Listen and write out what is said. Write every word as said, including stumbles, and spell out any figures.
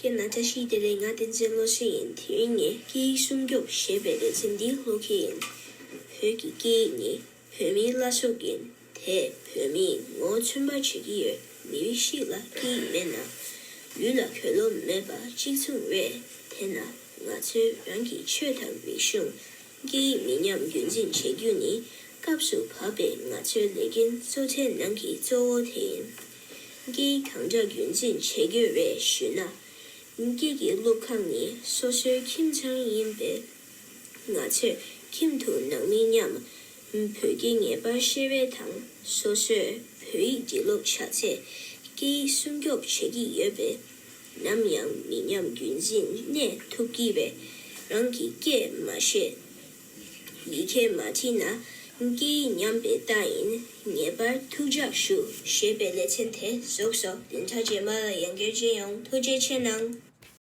སྐད་ན་བཀྲ་ཤིས་བདེ་ལེགས། ང་བསྟན་འཛིན་བློ་གསལ་ཡིན། དེ་རིང་ངས་སྐད་ཡིག་སྲུང་སྐྱོབ་ཞེས་པའི་ལེ་ཚན་འདི་ཀློག་གི་ཡིན། བོད་ཀྱི་སྐད་ཡིག་ནི་བོད་མིའི་བླ་སྲོག་ཡིན། དེས་བོད་མིའི་ངོ་བོ་མཚོན་པར་བྱེད་ཀྱི་ཡོད། མི་རིགས་ཤིག་ལ་སྐད་ཡིག་མེད་ན་ལུས་ལ་གོས་ལོག་མེད་པ་གཅིག་མཚུངས་རེད། དེས་ན་ང་ཚོས་རང་གི་ཆོས་དང་རིག་གཞུང་སྐད་ཡིག་མི་ཉམས་རྒྱུན་འཛིན་བྱེད་རྒྱུ་ནི་སྐབས་སུ་བབས་པའི་ང་ཚོའི་ལས་འགན་གཙོ་ཆེ་ནང་གི་གཙོ་བོ་དེ་ཡིན། སྐད་ཡིག་གང་འདྲ་རྒྱུན་འཛིན་བྱེད་དགོས་རེད་ཞུས་ན། སྐད་ཀྱི་སློབ་ཁང་ནི་སོ་སོའི་ཁྱིམ་ཚང་ཡིན་པས། ང་ཚོས་ཁྱིམ་དུ་ནང་མི་མཉམ་བོད་སྐད་ངེས་པར་བཤད་རེས་དང་། སོ་སོས་བོད་ཡིག་འབྲི་ཀློག་བྱ་ཚེ་སྐད་ཡིག་སྲུང་སྐྱོབ་བྱེད་ཀྱི་ཡོད་པས། ནམ་ཡང་མི་ཉམས་རྒྱུན་འཛིན་གནས་ཐུབ་ཀྱི་རེད། རང་གི་སྐད་མ་བཤད། ཡི་གེ་མ་བྲིས་ན་སྐད་ཡིག་ཉམས་པའི་རྟགས་ཡིན། ངེས་པར་ཐུགས་འཇགས་ཞུ་ཞེས་པའི་ལེ་ཚན་དེ་རྫོགས་སོ། བདུན་ཕྲག་རྗེས་མ་ལ་ཡང་བསྐྱར་མཇལ་ཡོང་། ཐུགས་རྗེ་ཆེ་གནང་།